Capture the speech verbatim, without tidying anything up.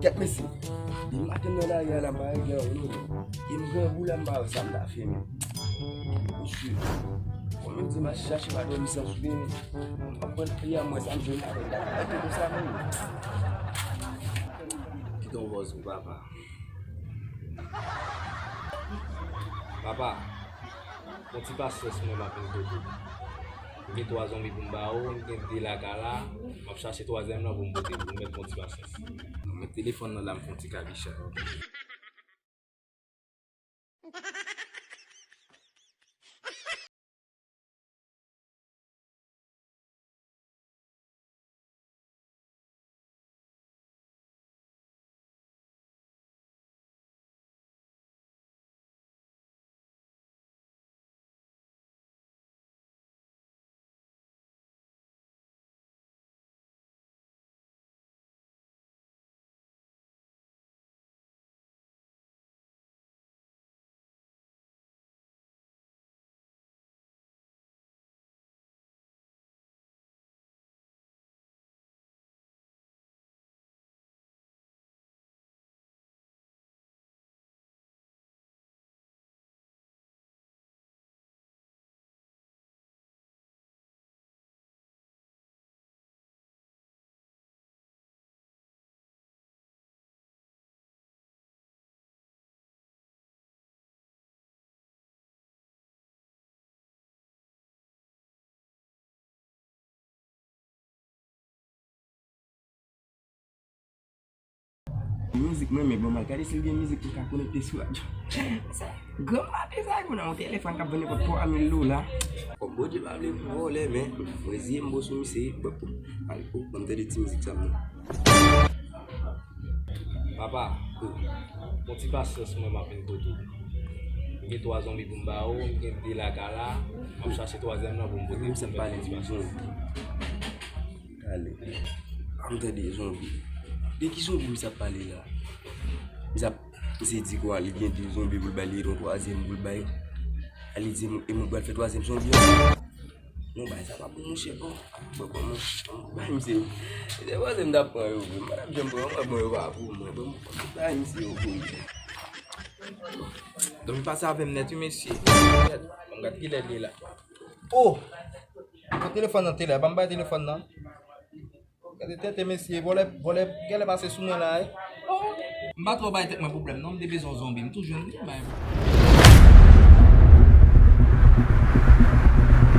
Kèt mesye, depi maten nan lari a la, m pa regle anyen non. E m grangou la, m pa wè sa m ta fè menm. Mesye, bon, menm di m al chache pa dòmi san soupe, m ap pran pri a, m wè sa m jwenn avèk la. Rete konsa menm. Kite yon bòz pou papa. Papa, yon ti pasyans mwen, m ap vin kote w. M gen twa zonbi pou m ba ou, m gen de laka la, m ap chache twazyèm nan pou m pote pou ou, mèt pran ti pasyans. Mwen, telefòn nan la, m fè yon ti kabichay. Mizik mwen, men bon, m al gade si l gen mizik pou m ka konekte sou radyo. Sa, granm maten sa, moun nan yon telefòn k ap vann nenpòt twa mil dola. Kòm Bondye pa vle m vòlè, men m reziye m bon sou misye. Bon, bon, al, oh, ban m tande ti mizik sa m nan. Papa, oh, yon ti pasyans mwen, m ap vin kote w. M gen twa zonbi pou m ba ou, m gen de laka la, m ap chache twazyèm nan pou m pote pou ou, mèt pran ti pasyans. Talè. An m tande zonbi. De ki zonbi misye ap pale la? Misye ap, misye di kwa li gen de zonbi pou l bay, li gen yon twazyèm pou l bay. A li di, e mwen pral fè twazyèm zonbi an? Non, bay sa pa pou monchè, bon. Bon, bon, bon. Bay misye. Se twazyèm m t ap pran yo vre. M pa t ap janm pran, mwen, bon, yo pa pou mwen. Bon, bay misye yo pou mwen. Donk, pase avè m nèt, wi, mesye. Bon, gad kilè l ye la. Oh! Pran telefòn nan, telè, ban m bay telefòn nan. Gade tèt mesye, vòlè, vòlè, genlè pase sou mwen la, eh. Oh! M pa twò bay tèt mwen pwoblèm, non, m te bezwen yon zonbi, m tou jwenn li, bay.